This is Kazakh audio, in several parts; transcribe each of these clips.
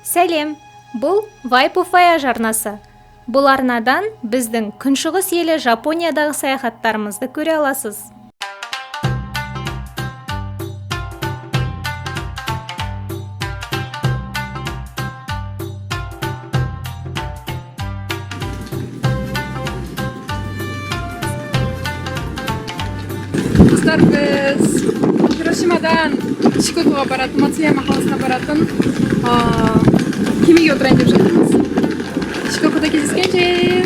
Сәлем! Бұл Вайпу Фаяж арнасы. Бұл арнадан біздің күншығыс елі Жапониядағы саяхаттарымызды көре аласыз. Достар, біз Хирошимадан Сикокуға баратын, Мацуяма қаласына баратын кемеге отырайын деп жатырмыз. Сикокуда кездескенше!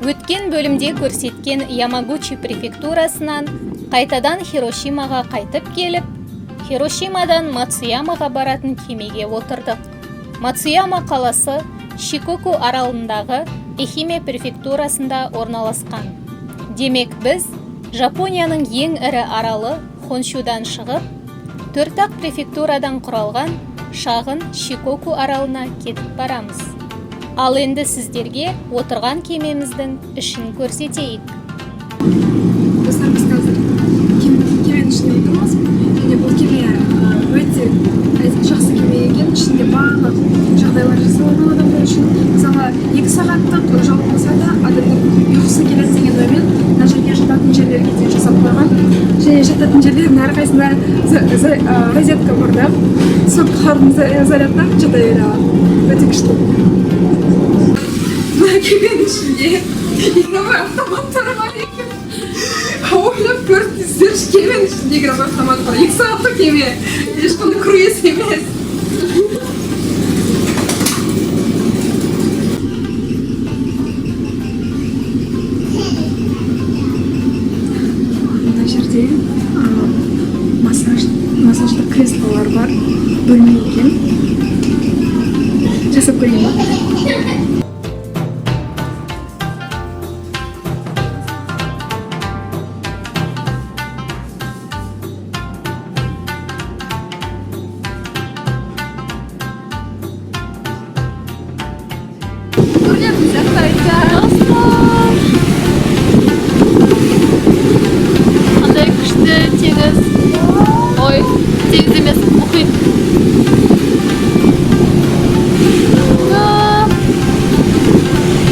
Өткен бөлімде көрсеткен Ямагучи префектурасынан қайтадан Хирошимаға қайтып келіп, Хирошимадан Мацуямаға баратын кемеге отырдық. Мацуяма қаласы Шикоку аралындағы Эхиме префектурасында орналасқан. Демек, біз Жапонияның ең ірі аралы Хоншудан шығып, төрт-ақ префектурадан құралған шағын Шикоку аралына кетіп барамыз. Ал енді сіздерге отырған кемеміздің ішін көрсетейік. Достар, біз қазір кеменің ішінде отырмыз және бұл кеме өте жақсы кеме екен. Ішінде барлық жағдайлар жасалған адамдар үшін. Мысалы, 2 сағаттық жол болса да, адамдар ұйқысы келеді деген оймен мына жерге жататын жерлерге дейін жасап қойған және жататын жерлердің әрқайсысында розетка бар да, сол зарядтап жата бере алады. Өте күшті. Мына кеменің ішінде игровой автоматтар бар екен. Ойлап көрдіңіздерші, кеменің ішінде игровой автомат бар. 2 сағаттық кеме, ешқандай круиз емес. Мына жерде массаждық креслолар бар бөлме екен. Жасап көрейін ба? Көрінетін сияқты, Айта. Достар! Қандай күшті теңіз. Ой, теңіз емес, мұхит. А,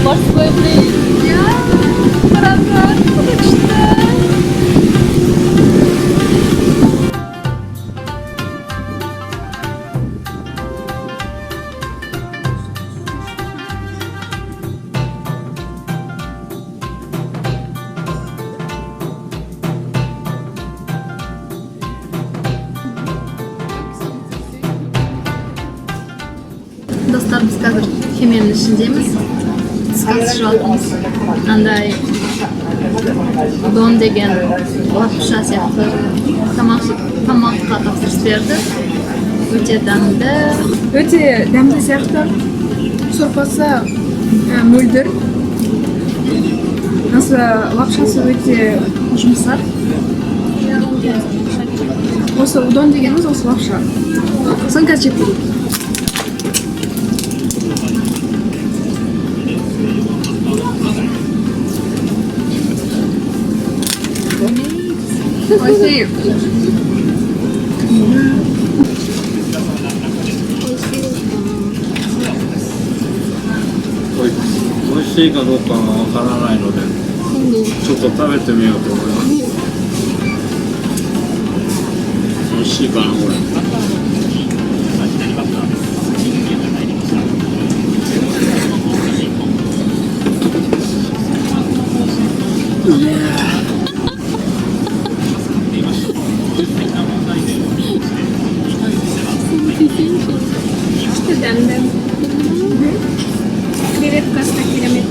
морской бриз. Иә, қараңдар, қандай күшті. Достар, біз қазір кеменің ішіндеміз. Түскі ас ішіп жатырмыз. Андай удон деген лапша сияқты тамаққа тапсырыс берді. Өте дәмді. Өте дәмді сияқты. Сорпасы мөлдір. Осы лапшасы өте жұмсақ. Осы удон дегеніміз осы лапша. Соны қазір жеп көрейік. おいしい。おいしいかどうかはわからないので、ちょっと食べてみようと思います。美味しいかな、これ。うめえ。 Күшті, дәмді. Креветкасы керемет.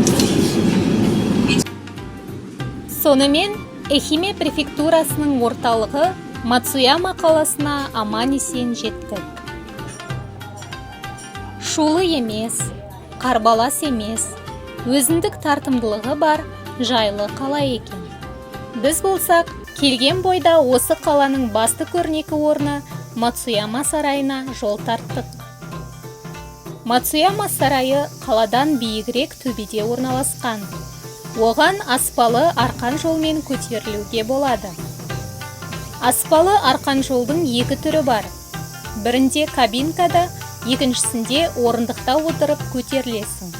Сонымен, Эхиме префектурасының орталығы Мацуяма қаласына аман-есен жеттік. Шулы емес, қарбалас емес, өзіндік тартымдылығы бар жайлы қала екен. Біз болсақ, келген бойда осы қаланың басты көрнекі орны Мацуяма сарайына жол тарттық. Мацуяма сарайы қаладан биігірек төбеде орналасқан. Оған аспалы арқан жолмен көтерілуге болады. Аспалы арқан жолдың екі түрі бар: бірінде кабинкада, екіншісінде орындықта отырып көтерілесің.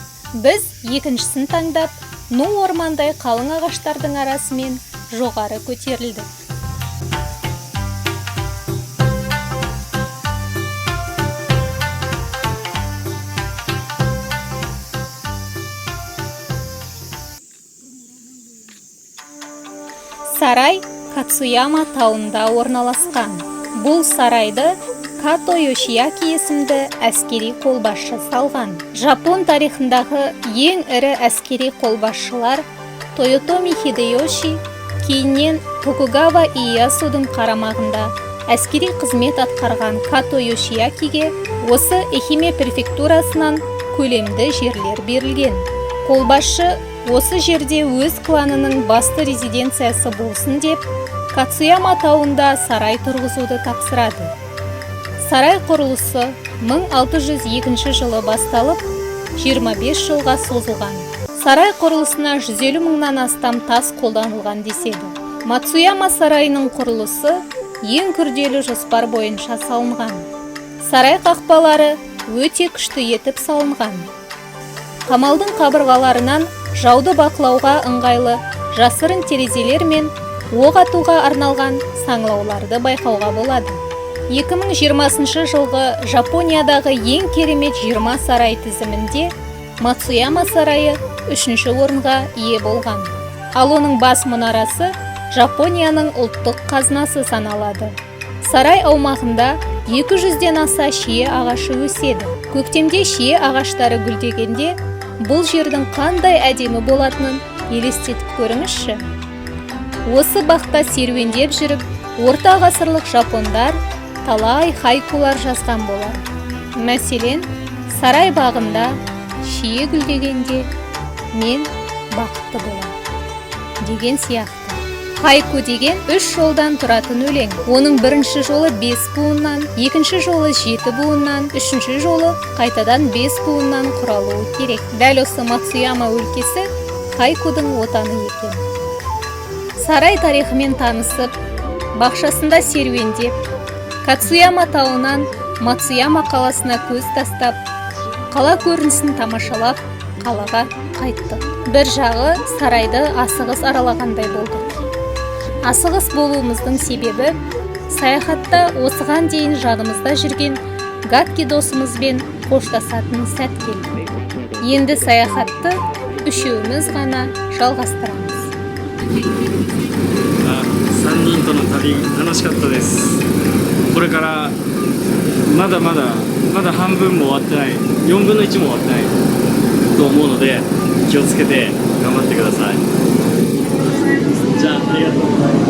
Біз екіншісін таңдап, ну ормандай қалың ағаштардың арасымен жоғары көтерілдік. Сарай Кацуяма тауында орналасқан. Бұл сарайды Като Йошиаки есімді әскери қолбасшы салған. Жапон тарихындағы ең ірі әскери қолбасшылар Тойотоми Хидэёши, кейіннен Токугава Иэясудың қарамағында әскери қызмет атқарған Като Йошиакиге осы Эхиме префектурасынан көлемді жерлер берілген. Қолбасшы осы жерде өз кланының басты резиденциясы болсын деп, Кацуяма тауында сарай тұрғызуды тапсырады. Сарай құрылысы 1602 жылы басталып, 25 жылға созылған. Сарай құрылысына 150 мыңнан астам тас қолданылған деседі. Мацуяма сарайының құрылысы ең күрделі жоспар бойынша салынған. Сарай қақпалары өте күшті етіп салынған. Қамалдың қабырғаларынан жауды бақылауға ыңғайлы жасырын терезелер мен оқ атуға арналған саңылауларды байқауға болады. 2020 жылғы Жапониядағы ең керемет 20 сарай тізімінде Мацуяма сарайы үшінші орынға ие болған. Ал оның бас мұнарасы Жапонияның ұлттық қазынасы саналады. Сарай аумағында 200-ден аса шие ағашы өседі. Көктемде шие ағаштары гүлдегенде, бұл жердің қандай әдемі болатынын елестетіп көріңізші. Осы бақта серуендеп жүріп, орта ғасырлық жапондар талай хайкулар жазған болар. Мәселен, «Сарай бағында шие гүлдегенде, мен бақытты боламын» деген сияқты. Хайку деген үш жолдан тұратын өлең. Оның бірінші жолы бес буыннан, екінші жолы жеті буыннан, үшінші жолы қайтадан бес буыннан құралуы керек. Дәл осы Мацуяма өлкесі хайкудың отаны екен. Сарай тарихымен танысып, бақшасында серуендеп, Кацуяма тауынан Мацуяма қаласына көз тастап, қала көрінісін тамашалап, қалаға қайттық. Бір жағы, сарайды асығыс аралағандай болдық. Асығыс болуымыздың себебі, саяхатта осыған дейін жанымызда жүрген Гакки досымызбен қоштасатын сәт келді. Енді саяхатты үшеуміз ғана жалғастырамыз. あ、3人との旅楽しかったです。これからまだまだまだ半分も終わってない、4分の1も終わってないと思うので、気をつけて頑張ってください。じゃあ、ありがとうございま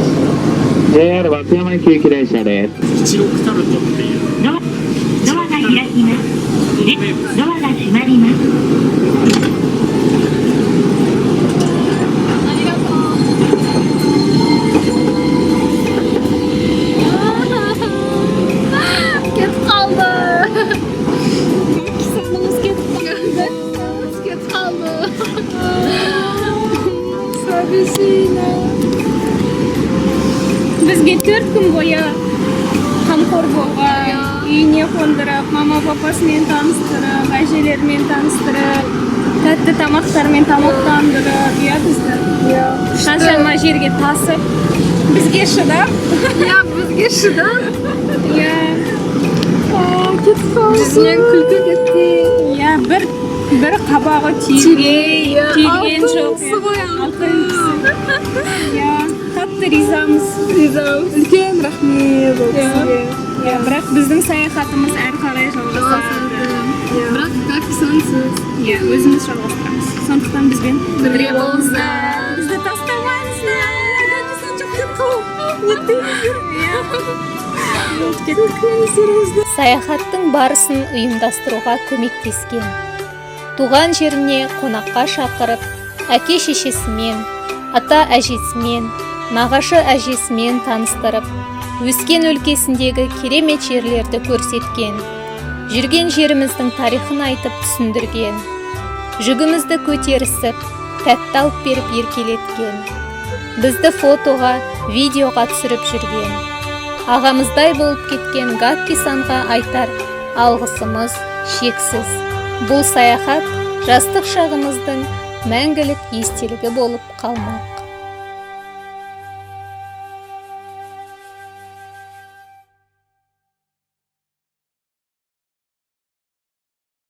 し JR 松山駅行き電車です。た。一六タルトっていうドアドアが開きます。ドアが閉まります。 Кетіп қалды. Кисанымыз кетіп қалды. Кетіп қалды. 寂しいな。 Бізге 4 күн бойы қамқор болған, үйіне қондырып, мама папасымен таныстырып, әжелерімен таныстырып, тәтті тамақтармен тамақтандырып, иә, бізді Иә. қаншама жерге тасып, бізге шыдап. Иә, бізге шыдап. Иә. Кетіп қалды. Жүзінен күлкі кетті. Иә, бір қабағы түйілген Иә, түйілген алтын жоқ. кісі ғой, Алтын кісі, иә. Қатты ризамыз. Ризамыз. Үлкен рахмет ол кісіге. Иә, бірақ біздің саяхатымыз әрі қарай жалғасады. Бірақ Гаккисансыз. Иә, өзіміз жалғастырамыз, сондықтан бізбен бірге болыңыздар. Бізді тастамаңыздар. Гаккисан жоқ деп қалып. Не Иә. Саяхаттың барысын ұйымдастыруға көмектескен, туған жеріне қонаққа шақырып, әке шешесімен, ата әжесімен, нағашы әжесімен таныстырып, өскен өлкесіндегі керемет жерлерді көрсеткен, жүрген жеріміздің тарихын айтып түсіндірген, жүгімізді көтерісіп, тәтті алып беріп еркелеткен, бізді фотоға, видеоға түсіріп жүрген, ағамыздай болып кеткен Гакки-санға айтар алғысымыз шексіз. Бұл саяхат жастық шағымыздың мәңгілік естелігі болып қалмақ.